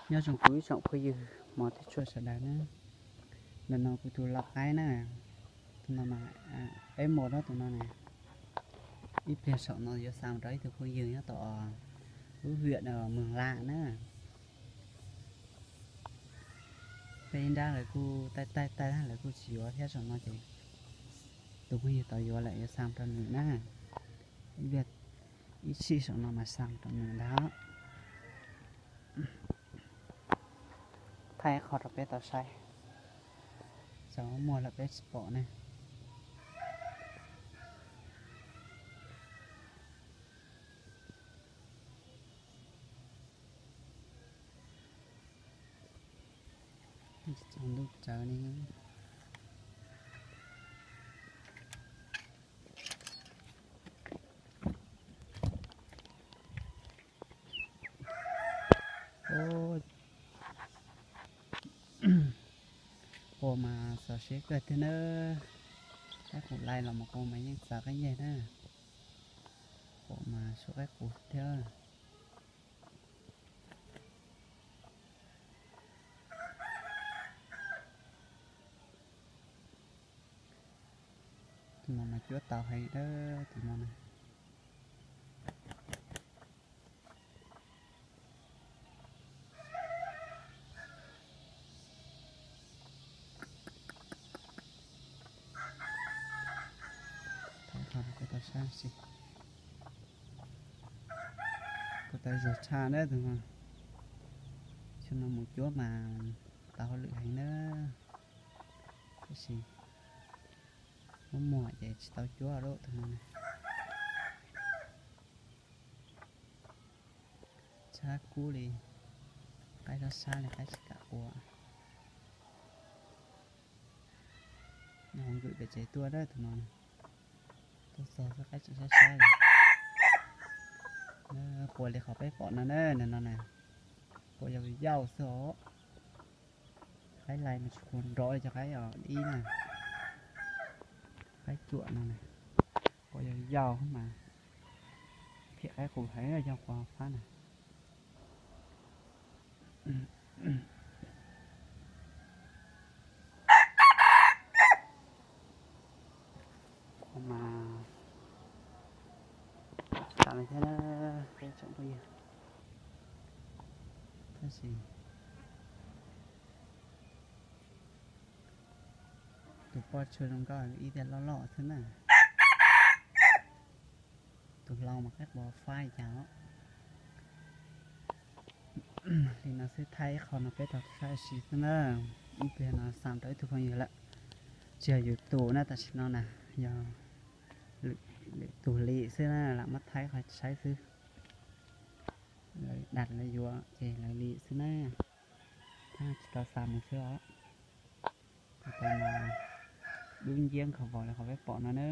Nyob zoo kuv ib tsoom phooj ywg hmov thiab tshua sawv daws na. Ntawm no kuv tus lau qaib na, tus no mas peb mus rau tus no na. Ib pliag saum no yuav xa mus rau ib tug phooj ywg nyob tom lub huyện Mường Lạ na. Peb ib nrab lawv kuj taij taij taij lawv kuj tsis yuav thiab saum no ces tus phooj ywg tau yuav lawm yuav xa mus rau nws na. Ib pliag ib sij saum no mas xa mus rau nws ntag. Thaij qhov rau peb tau saib, txawm muaj los peb tsis pom ne. Tsaus ntuj tsawv li. Qua mas xov siab kawg thiab na. Qaib qus lai los mas qua mas yeej txav qab nyeg na. Qua mas suab qaib qus thiab. Tus no mas cuab tau heev dawb tus no na. Thaij qhov rau peb tau saib xwb. Kuj tau zog tshaj na tus no. Xyoo no mus cuab mas tau hauj lwm heev na. Tab sis muaj muag ces tsis tau cuab lawm tus no na. Tshab kub li, qaib sab sab li qaib tsis kam qua. Nws ho nkws pem tsev tuaj dab tus no, tuaj txog xwb qaib tseem sab sab li. Qua li qhov peb pom no na, no na, qua yau yau xwb os. Qaib lai mas tsis qua nrov li cov qaib os ib na, qaib cuam no na, qua yau yau mas phim qaib qus heev yog qua fab na. Mas tsis tas li thiab na, peb tsoom phooj ywg. Tab sis tus poj tshua zoo nkauj ib tiag loj loj xwb na. Tus hlau mas qaib qua fab li cas os. Li no xwb, thaij ib qho no peb tau saib ua si xwb na. Ib pliag no xa rau ib tug phooj ywg lawm, tsis yog yus tus na, tam sim no na yog lwm tus li xwb na, lam muab thaij qhov saib xwb. Lawv dag lawv yuav ces lawv li xwb na, thiab tsis tau xa mus xwb os. Kuv tau no dub nciab nkhaus vos li qhov peb pom no na.